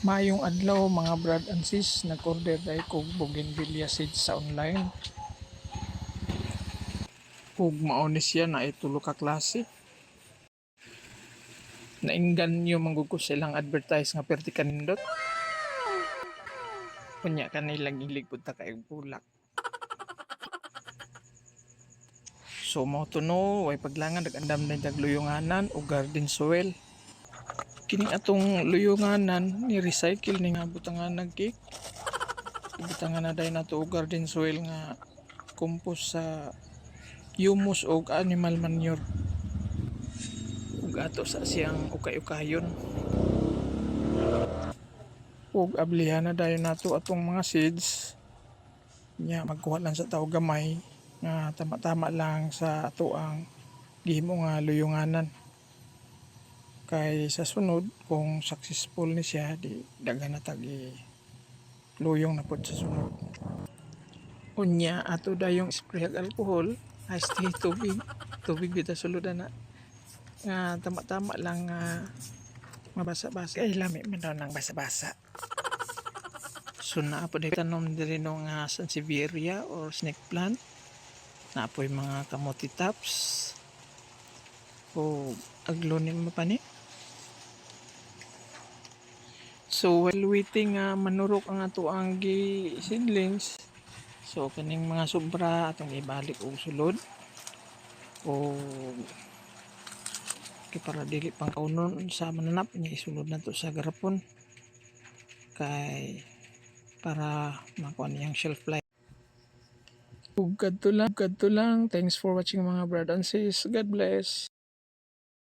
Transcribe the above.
Maayong adlaw, mga brad and sis, nag-order diay kog bougainvillea seeds sa online. Ug mao ni siya, naay tulo ka klase. Nainganyo man gud ko sa ilang advertise nga perti kanindot. Unya kanilang ilig pud ta kay bulak. So mao to no, way paglangan, nag-andam na tag luyonganan o garden soil. Kining atong luyonganan ni recycle ni nga butangan nag cake. Butangan na dayon nato og garden soil nga compost sa humus og animal manure. Ug ato sa siyang ukay-ukayon. Ug ablihan na dayon nato atong mga seeds. Nya magkuha lang sa tao gamay nga tama-tama lang sa ato ang gihimo nga luyonganan. Kay sa sunod, kung successful ni siya, di daghan na tag luyong na pod sa sunod. Unya ato dayong spray ag alcohol, ay tubig, tubig bitaw sulod ana. Nga tama-tama lang nga mabasa-basa kay lami man daw nang basa-basa. So naa pod tanom diri no nga sansevieria or snake plant. Naa poy mga kamote tops. O aglaonema pa ni. So while waiting nga manurok ang ato ang gi seedlings, so kaning mga sobra atong ibalik og sulod o kay para dili pang kaunon sa mananap niya, isulod nato sa garapon kay para makuha niyang shelf life. Ug kadto lang, kadto lang. Thanks for watching, mga brad and sis. God bless.